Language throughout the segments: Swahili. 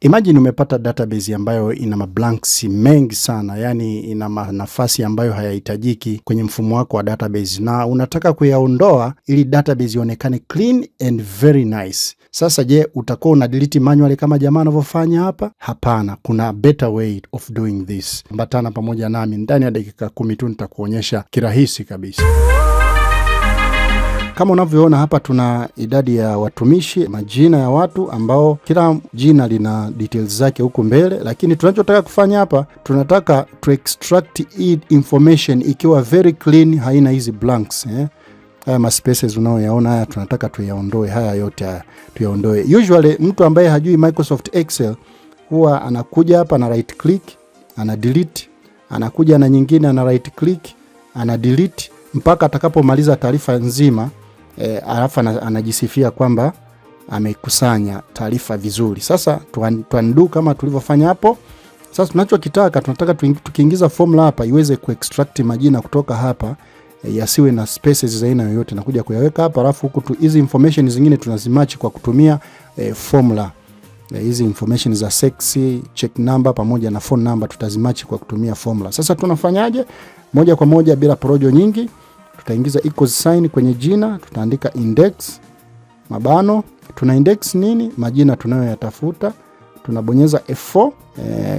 Imagine umepata database ambayo ina mablanks mengi sana, yani ina nafasi ambayo hayahitajiki kwenye mfumo wako wa database na unataka kuyaondoa ili database ionekane clean and very nice. Sasa je, utakuwa una delete manually kama jamaa anavyofanya hapa? Hapana, kuna better way of doing this. Ambatana pamoja nami ndani ya dakika 10 tu nitakuonyesha kirahisi kabisa. Kama unavyoona hapa tuna idadi ya watumishi, majina ya watu ambao kila jina lina details zake huku mbele, lakini tunachotaka kufanya hapa, tunataka to extract hii information ikiwa very clean, haina hizi blanks, eh. Haya ma spaces unaoyaona haya tunataka tuyaondoe, haya yote haya tuyaondoe. Usually mtu ambaye hajui Microsoft Excel huwa anakuja hapa na right click, ana delete, anakuja na nyingine ana right click, ana delete mpaka atakapomaliza taarifa nzima. Alafu anajisifia kwamba amekusanya taarifa vizuri. Sasa tuundo kama tulivyofanya hapo. Sasa tunachokitaka, tunataka tukiingiza formula hapa iweze kuextract majina kutoka hapa, yasiwe na spaces za aina yoyote, na kuja kuyaweka hapa, alafu huku hizi information zingine tunazimatch kwa kutumia formula. Hizi information za sex, check number pamoja na phone number tutazimatch kwa kutumia formula. Sasa tunafanyaje? Moja kwa moja bila porojo nyingi, tutaingiza equals sign kwenye jina, tutaandika index mabano, tuna index nini? Majina tunayoyatafuta. Tunabonyeza F4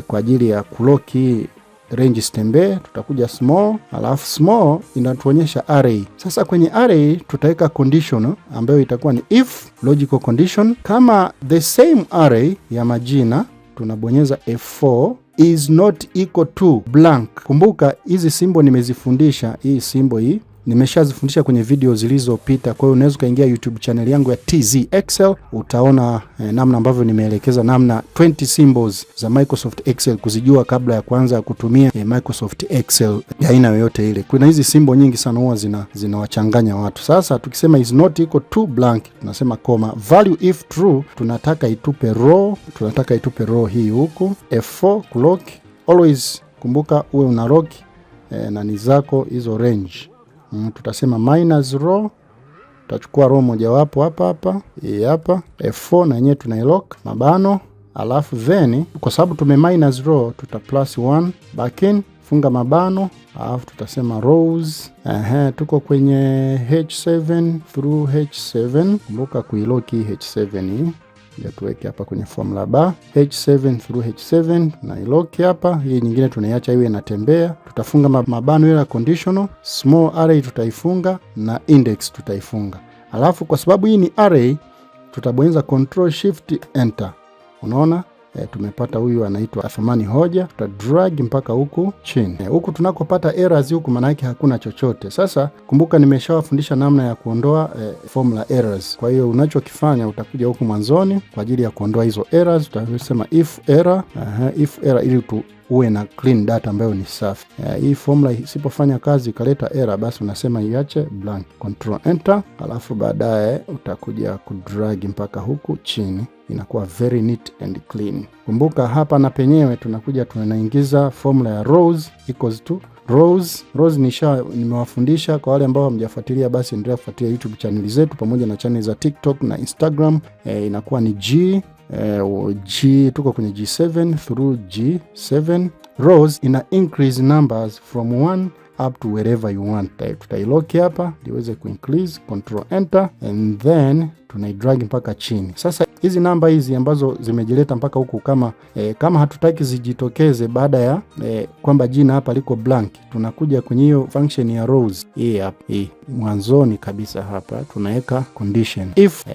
kwa ajili ya kulock hii range isitembee. Tutakuja small, alafu small inatuonyesha array. Sasa kwenye array tutaweka condition ambayo itakuwa ni if logical condition, kama the same array ya majina, tunabonyeza F4, is not equal to blank. Kumbuka hizi symbol nimezifundisha, hii symbol hii nimeshazifundisha kwenye video zilizopita. Kwa hiyo unaweza ukaingia YouTube channel yangu ya TZ Excel utaona namna ambavyo nimeelekeza namna 20 symbols za Microsoft Excel kuzijua kabla ya kuanza kutumia Microsoft Excel ya aina yoyote ile. Kuna hizi symbol nyingi sana huwa zinawachanganya watu. Sasa tukisema is not equal to blank, tunasema comma value if true, tunataka itupe row, tunataka itupe row hii huku. F4 kulock, always kumbuka uwe una lock nani zako hizo range. Tutasema minus row, tutachukua row mojawapo hapa hapa, hii hapa. F4 na yenyewe tunailock mabano, alafu then kwa sababu tume minus row tuta plus 1 back in, funga mabano, alafu tutasema rows. Ehe, tuko kwenye H7 through H7. Kumbuka kuilock hii H7 hii ndio tuweke hapa kwenye formula bar H7 through H7 na ilock hapa. Hii nyingine tunaiacha iwe inatembea. Tutafunga mabano ile conditional, small array tutaifunga na index tutaifunga. Alafu kwa sababu hii ni array tutabonyeza control shift enter. Unaona, tumepata huyu anaitwa Athumani Hoja, tuta drag mpaka huku chini. Huku tunakopata errors huku maana yake hakuna chochote. Sasa kumbuka nimeshawafundisha namna ya kuondoa formula errors. Kwa hiyo unachokifanya utakuja huku mwanzoni kwa ajili ya kuondoa hizo errors, utasema if error, if error ili tu uwe na clean data ambayo ni safi. Hii formula isipofanya kazi ikaleta error, basi unasema iache blank, control enter, alafu baadaye utakuja kudrag mpaka huku chini, inakuwa very neat and clean. Kumbuka hapa na penyewe tunakuja tunaingiza formula ya rows equals to rows. Rows nimewafundisha. Kwa wale ambao hamjafuatilia, basi endelea kufuatilia YouTube channel zetu pamoja na channel za TikTok na Instagram. Inakuwa ni G, tuko kwenye G7 through G7. Rows ina increase numbers from 1 up to wherever you want. Tutailock hapa liweze kuincrease, control enter, and then tunaidrag mpaka chini. Sasa hizi namba hizi ambazo zimejileta mpaka huku kama hatutaki zijitokeze baada ya kwamba jina hapa liko blank, tunakuja kwenye hiyo function ya rows hii hapa, hii mwanzoni kabisa hapa tunaweka condition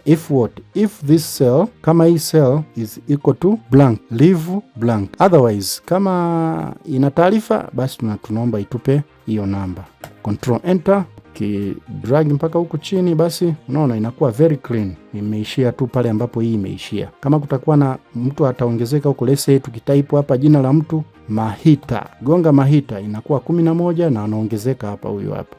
if what, if this cell, kama hii cell is equal to blank, leave blank, otherwise kama ina taarifa basi tunaomba itupe hiyo namba. Control enter, drag mpaka huku chini, basi unaona inakuwa very clean. Imeishia tu pale ambapo hii imeishia. Kama kutakuwa na mtu ataongezeka huku, let's say tukitype hapa jina la mtu Mahita, gonga Mahita inakuwa 11 na anaongezeka hapa huyu hapa.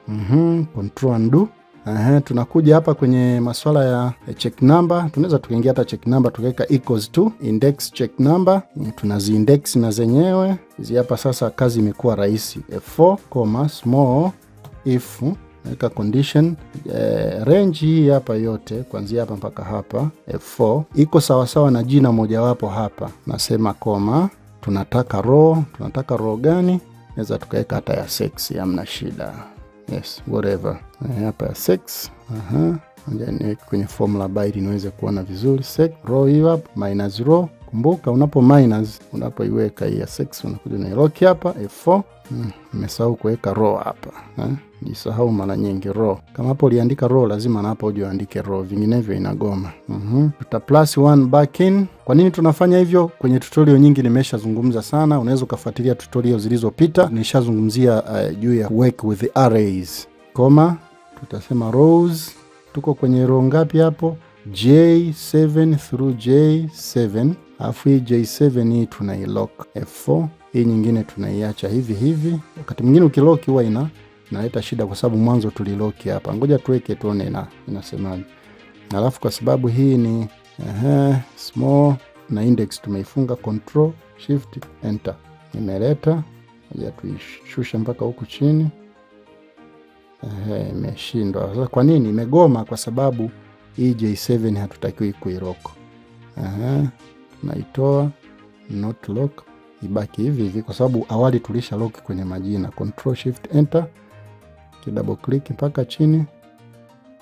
Control undo. Aha, tunakuja hapa kwenye masuala ya check number. Tunaweza tukaingia hata check number tukaweka equals to index check number, tunazi index na zenyewe hizi hapa. Sasa kazi imekuwa rahisi. F4 comma small if Naweka condition range hii hapa yote kuanzia hapa mpaka hapa F4 iko sawasawa na jina mojawapo hapa, nasema comma, tunataka row. Tunataka row gani? Naweza tukaweka hata ya sex, hamna shida. Yes, whatever. Hapa ya sex. Aha. Ngoja niweke kwenye formula bar ili niweze kuona vizuri. Sex row hii hapa minus row. Kumbuka unapo minus, unapoiweka hii ya sex unakuja na lock hapa F4. Nimesahau kuweka row hapa. Jisahau mara nyingi row. Kama hapo uliandika row, lazima na hapo uje uandike row, vinginevyo inagoma. Tuta plus one back in. Kwa nini tunafanya hivyo? Kwenye tutorial nyingi nimeshazungumza sana, unaweza ukafuatilia tutorial zilizopita, nishazungumzia juu ya work with the arrays. Comma, tutasema rows, tuko kwenye row ngapi hapo? J7 through J7, alafu hii J7 hii tunailock F4, hii nyingine tunaiacha hivi hivi. Wakati mwingine ukilock huwa inaleta shida kwa sababu mwanzo tulilock hapa. Ngoja tuweke tuone inasemaje. Alafu kwa sababu hii ni small na index tumeifunga, control shift enter, imeleta. Ngoja tuishushe mpaka huku chini. Imeshindwa. Sasa kwa nini imegoma? Kwa sababu hii J7 hatutakiwi kuilock. Tunaitoa not lock, ibaki hivi hivi kwa sababu awali tulisha lock kwenye majina. Control shift enter, double click mpaka chini,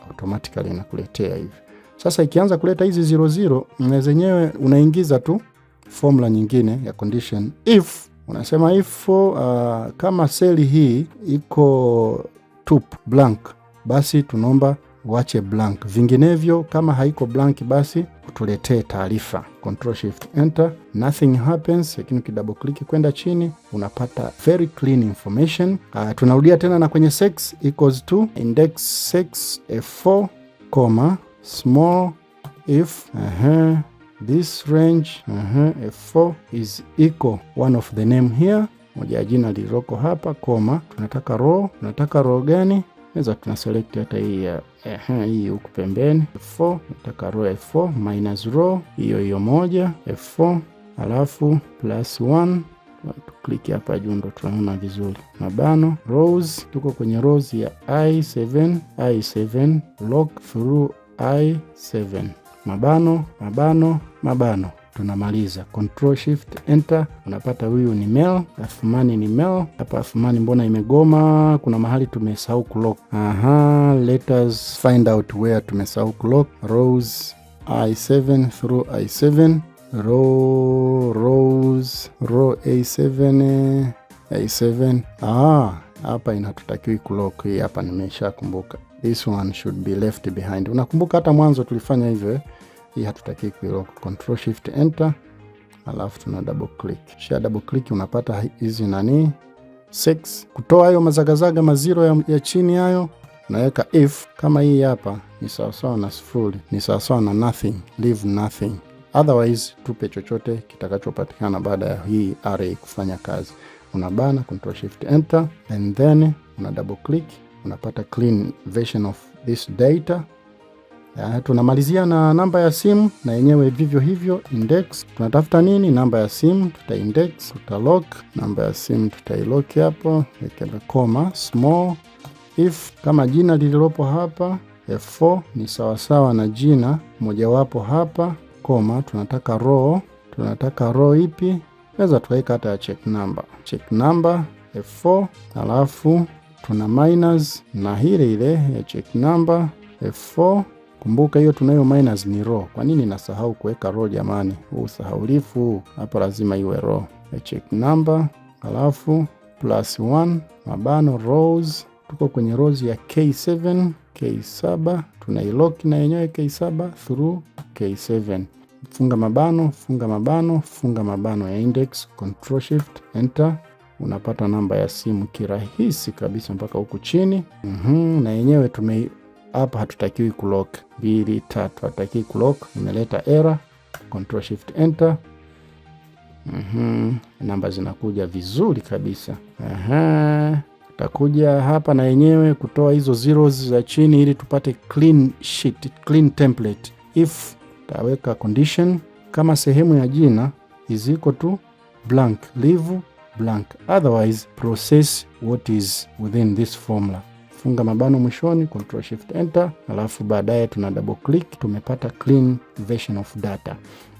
automatically inakuletea hivi. Sasa ikianza kuleta hizi 00 na zenyewe unaingiza tu formula nyingine ya condition if, unasema if kama seli hii iko tup blank, basi tunaomba uache blank, vinginevyo kama haiko blank basi utuletee taarifa. Control shift enter, nothing happens, lakini ukidouble click kwenda chini unapata very clean information. Tunarudia tena na kwenye sex equals to index sex F4 comma small if this range F4 is equal one of the name here, moja ya jina lililoko hapa, comma, tunataka row. Tunataka row gani? Naweza tuna select hata hii ya hii huku pembeni F4, nataka row F4 minus row hiyo hiyo moja F4, alafu plus 1. Click hapa juu ndo tunaona vizuri. Mabano rows, tuko kwenye rows ya I7, I7 lock through I7, mabano mabano mabano, tunamaliza. Control shift enter, unapata huyu ni male, Athumani ni male. Hapa Athumani mbona imegoma? Kuna mahali tumesahau kulock. Aha, let us find out where tumesahau kulock. Rows I7 through I7, row rows row A7 A7. Ah, hapa inatutakiwi kulock hii hapa, nimeshakumbuka. This one should be left behind. Unakumbuka hata mwanzo tulifanya hivyo eh? Hii hatutaki kuilock. Control shift enter, alafu tuna double click. Kisha double click unapata hizi nani 6. Kutoa hayo mazagazaga mazero ya chini hayo, naweka if kama hii hapa ni sawasawa na sifuri, ni sawasawa na nothing, leave nothing, otherwise tupe chochote kitakachopatikana baada ya hii array kufanya kazi. Unabana control shift enter and then una double click, unapata clean version of this data. Tunamalizia na namba ya simu na yenyewe vivyo hivyo index. Tunatafuta nini? Namba ya simu, tuta index, tuta lock namba ya simu, tutailock hapo, weke comma small if kama jina lililopo hapa F4 ni sawasawa na jina mojawapo hapa, comma, tunataka row. Tunataka row ipi? Naweza tukaweka hata ya check number, check number F4, alafu tuna minus na hile ile ya check number F4. Kumbuka hiyo tunayo minus ni row. Kwa nini nasahau kuweka row jamani? Huu usahaulifu hapa, lazima iwe row ya check number, alafu plus 1 mabano rows, tuko kwenye rows ya K7, K7 tunailock na yenyewe K7 through K7, funga mabano, funga mabano, funga mabano ya index, control shift enter, unapata namba ya simu kirahisi kabisa mpaka huku chini. Na yenyewe tume hapa hatutakiwi kulock, mbili tatu, hatutakiwi kulock, imeleta error. Control shift enter. Namba zinakuja vizuri kabisa. Aha. Tutakuja hapa na yenyewe kutoa hizo zeros za chini ili tupate clean sheet, clean template. If taweka condition kama sehemu ya jina is equal to blank, leave blank, otherwise process what is within this formula. Funga mabano mwishoni, control shift enter, alafu baadaye tuna double click, tumepata clean version of data.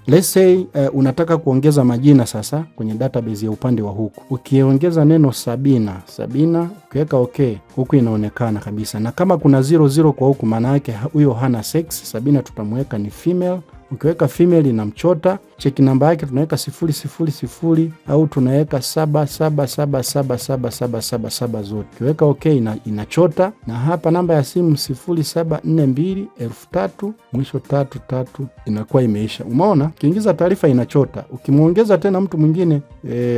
Let's say unataka kuongeza majina sasa kwenye database ya upande wa huku. Ukiongeza neno Sabina, Sabina, ukiweka okay, huku inaonekana kabisa, na kama kuna 00 kwa huku, maana yake huyo hana sex. Sabina tutamweka ni female. Ukiweka female inamchota. Cheki namba yake tunaweka 000 au tunaweka 7777777 zote. Ukiweka okay inachota, na hapa namba ya simu 0742 3000 mwisho 33 inakuwa imeisha. Umeona, ukiingiza taarifa inachota. Ukimwongeza tena mtu mwingine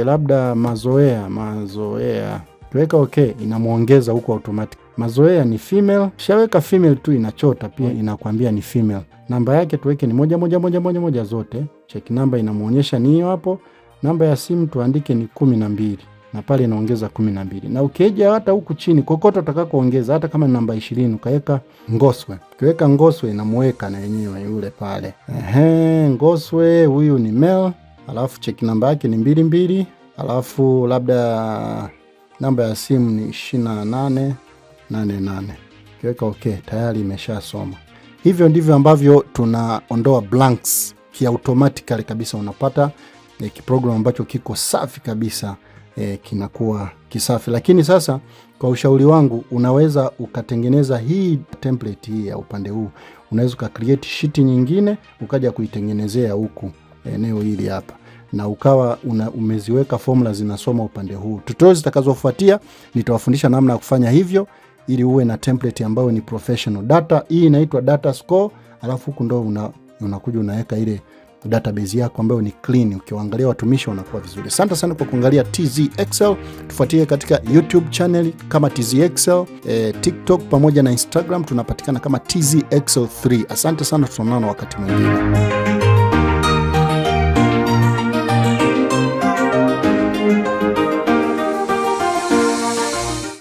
labda Mazoea, Mazoea, ukiweka okay inamwongeza huko automatic. Mazoea ni female, shaweka female tu inachota pia, inakwambia ni female. Namba yake tuweke ni 1 1 1 1 1 zote. Check namba inamuonyesha ni hiyo hapo. Namba ya simu tuandike ni 12 na pale inaongeza 12. Na ukija hata huku chini kokote utakakoongeza, hata kama ni namba 20 ukaweka Ngoswe, ukiweka Ngoswe inamuweka na yenyewe yule pale. Ehe, Ngoswe huyu ni male, alafu check namba yake ni 22, alafu labda namba ya simu ni 28 88. Ukiweka okay tayari imeshasoma. Hivyo ndivyo ambavyo tunaondoa blanks kiautomatically kabisa. Unapata kiprogram ambacho kiko safi kabisa, kinakuwa kisafi. Lakini sasa kwa ushauri wangu, unaweza ukatengeneza hii template hii ya upande huu, unaweza uka create sheet nyingine ukaja kuitengenezea huku eneo hili hapa na ukawa umeziweka formula zinasoma upande huu. Tutorials zitakazofuatia nitawafundisha namna ya kufanya hivyo ili uwe na template ambayo ni professional. Data hii inaitwa data score, alafu huku ndo unakuja unaweka ile database yako ambayo ni clean. Ukiwaangalia watumishi wanakuwa vizuri. Asante sana kwa kuangalia TZ Excel. Tufuatie katika YouTube channel kama TZ Excel, TikTok pamoja na Instagram tunapatikana kama TZ Excel 3. Asante sana, tutaonana wakati mwingine.